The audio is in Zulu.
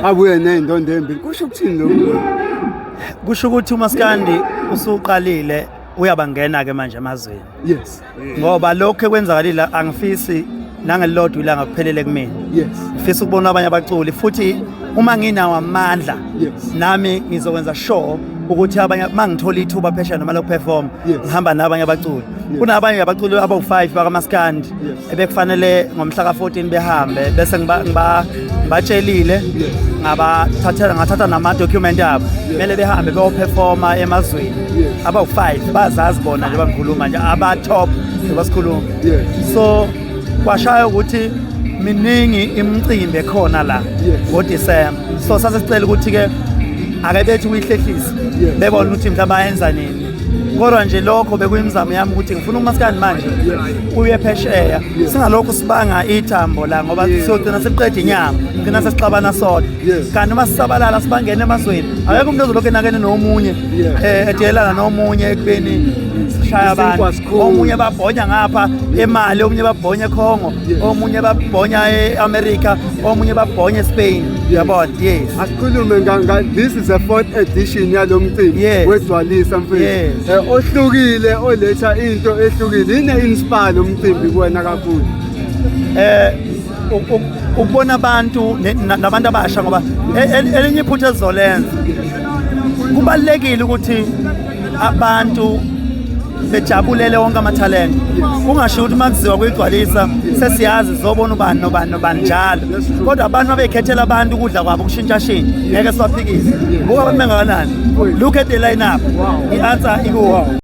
Abuye ney'ndondo ey'mbili. Kusho ukuthini lokhu? Kusho ukuthi umaskandi usuqalile uyabangena ke manje emazweni. Ngoba lokho ekwenzakalile angifisi nangelilodwa ilanga kuphelele kumina. Ngifisa ukubona abanye abaculi futhi uma nginawo amandla nami ngizokwenza sure ukuthi abanye mangithola ithuba phesheya noma lokuperform ngihamba nabanye abaculi. Kunabanye abaculi abawu-5 bakamaskandi ebekufanele ngomhla ka-14 behambe, bese ngibatshelile, ngabathathela, ngathatha nama-document abo, kumele behambe beyoperforma emazweni. Abawu-5 bazazi bona nje, bangikhuluma nje aba-top njengoba sikhuluma. So kwashaya ukuthi miningi imicimbi ekhona la ngoDisemba, so sase sicela ukuthi-ke ake bethi uyihlehlise, bebone ukuthi mhlawumbe bayenza nini. Kodwa nje lokho bekuyimizamo yami ukuthi ngifuna umaskandi manje uye phesheya, singalokhu sibanga ithambo la, ngoba siyogcina siqeda inyama, gcina sesixabana sodwa. Kanti uma sisabalala sibangena emazweni, akekho umuntu ozolokhu enakene nomunye, edelana nomunye ekubeni sishaya Isinkwa abantu. sikhulu. Omunye babhonya ngapha eMali, omunye babhonya eCongo, omunye babhonya e-America, omunye babhonya eSpain, uyabona? Yes. Asikhulume this is a fourth edition yalo mcimbi wegcwalisa, mfethu. Ohlukile, oletha into ehlukile. Yini inspire lo mcimbi kuwena kakhulu? Ukubona abantu nabantu abasha, ngoba elinye iphutha esizolenza, kubalulekile ukuthi abantu bejabulele wonke amathalente. Kungashiwo ukuthi uma kuziwa kuyigcwalisa sesiyazi zobona ubani nobani nobani njalo, kodwa abantu mabekhethela abantu ukudla kwabo kushintshashintsha, ngeke sibaphikise. Buka abantu bengakanani, look at the line up, i-answer ikuwo.